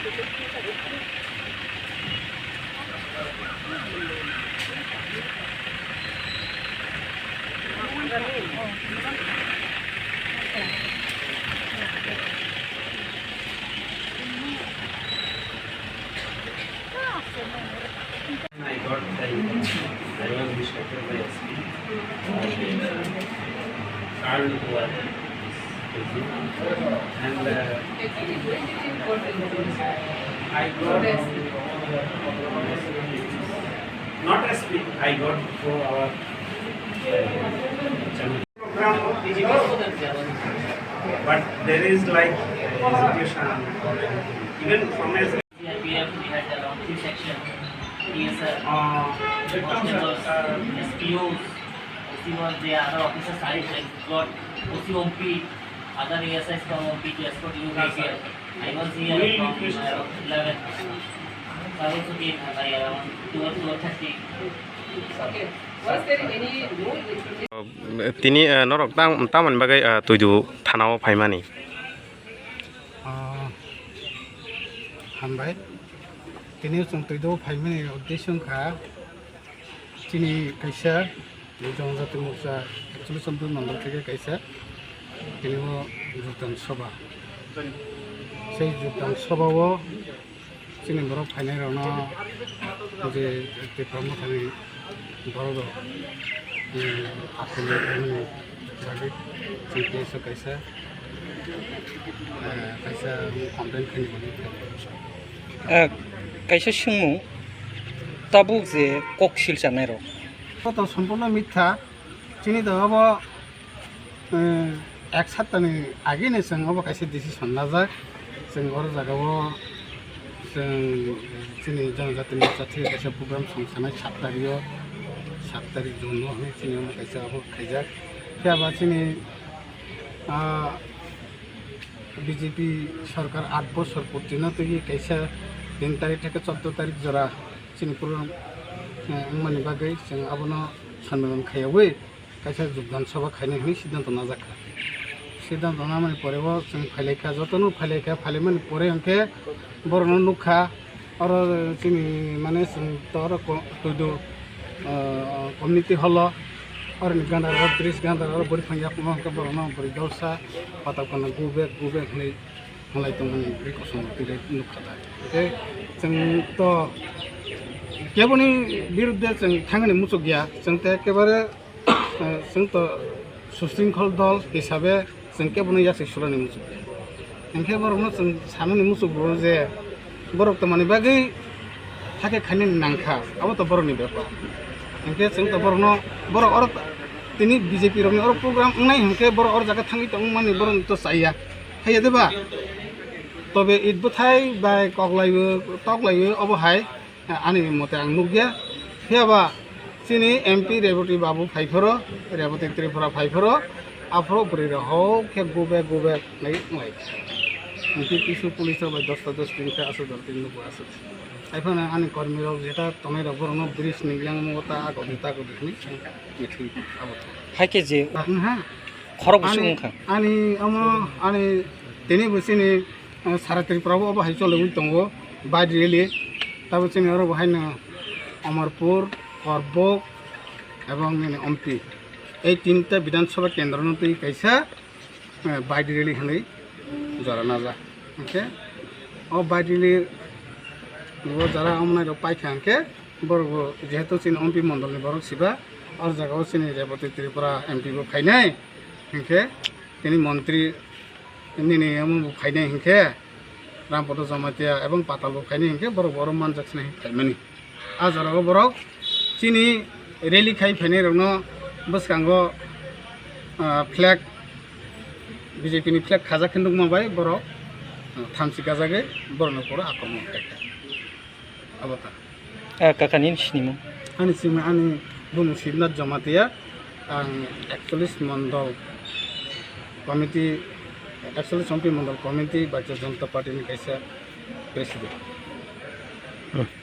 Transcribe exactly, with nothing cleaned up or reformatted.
I got the, I was instructed by S P. And, uh, I got, not S P, I got for our, uh, channel. But there is, like, uh, hesitation or anything. Even from a C R P F, we had around three section. T S R, uh, constables, S P Os, O C was there, other officers, I, I got O C M P, other A S Is from M P to escort you guys here. I was here from, uh, eleven. So I also came by around twelve, twelve thirty. Okay. Was there any more information? Tini, eh, norok tang, tamoni bagwi, eh, Tuidu thanao phaimani? Ah, hambai. Tini chwng Tuidu phaimani uddesyo wngkha chini kaisa Jonojati Morcha ekchollish Chondro Mondol theke kaisa tini o Jogdan Sabha. Sei Jogdan Sabha o chini borok phainairokno je Tipra Mothani borok rok, eh, aphuru bagwi chwng kaisa kaisa, eh, kaisa complaint khainani bagwi. Eh, kaisa swngmung, tabuk je kok silcharnairok. Joto sompurno mitha, chini to abo Eh, ek saptani agini chwng obo kaisa decision najak. Chwng oro jagao chwng chini Jonojati Morcha thwi kaisa program songsanai sat tarikh o, sat tarikh June o hinwi chini omo kaisa obo khaijak. Phiya ba chini, ah, B J P sorkar aat bosor purti no twi kaisa tin tarikh theke chordo tarikh jora chini program, eh, wngmani bagwi chwng abono sonmilan khaiyawi kaisa Jogdan Sabha khaina hinwi siddhanto najak kha. Siddhanto namani pore o chwng phailaikha, jotono phailaikha, phailaimani pore hwnkhe borokno nukha, oro chini mane chwng to oro ko-, Tuidu, ah, community hall o, oroni gandar o, bridge gandar o, bwrwi phang yakungno hwnkhe borokno bwrwi dolsa, patal kana go back, go back hinwi. Malai tongmani bwrwi kosom twi nukha da. Tei chwng to keboni birudde chwng thangani muchuk ya, chwng te ekebare, eh, chwng to susringkhol dol hisabe chwng kebono yaksi surani muchuk ya. Hinkhe borokno chwng sanani muchuk bo je borok tongmani bagwi hakhe khainani nangkha, abo to borokni bepar. Hinkhe chwng to borokno, borok oro tini B J P rokni oro program wngnai hinkhe borok oro jaga thangwi tongmani borokni to chaya. Haiya de ba? Tobe it bwthai bai koklaiwi, toklaiwi obo hai, ani mote ang nukya. Phiya ba chini M P Rebati Babu phaiphoro, Rebati Tripura phaiphoro, aphuru bwrwi rok hok khe gube gube nai wnglai. Hwnkhe kisu police rok bai dosta dosti hwnkhe aswk dal tin nugo aswk. Haiphano ani kormi rok jeta tongnai rok borokno bridge ni yang mo ta agodi ta agodi hwnwi meeting abo. Hai khe je. Ang ha. Khorok bwswk wngkha. Ani, ani omo, ani tini bo chini, eh, sara Tripura o obo hai choliwi tongo, bike rally. Tabo chini oro bo haino Amarpur, Korbok, ebong nini Ompi. Ei tinta Bidhan Sabha kendro no twi kaisa, eh, bike rally hinwi jora naja. Hwnkhe o bike rally o jora omonai rok paikha hwnkhe borok bo jehetu chini Ompi mondol ni borok siba, o jaga o chini Rebati Tripura M P bo phainai. Hinkhe tini montri nini omo bo phainai hinkhe Rampada Jamatia ebong Patal bo phainai hinkhe borok bo oro manjak sinai phaimani. A jora o borok chini rally khai phainai rokno bwskango, ah, flag, B J P ni flag khajak khe nukma bai borok, ah, thamchi kajagwi borokno poro akromon khaikha. Abo ta. Ah, kaka nini sinimung? Ani sinimung, ani bumung Sibnath Jamatia, ang ekchollish mondol committee, ekchollish Ompi mondol committee, Bharatiya Janata Party ni kaisa president. Hmm.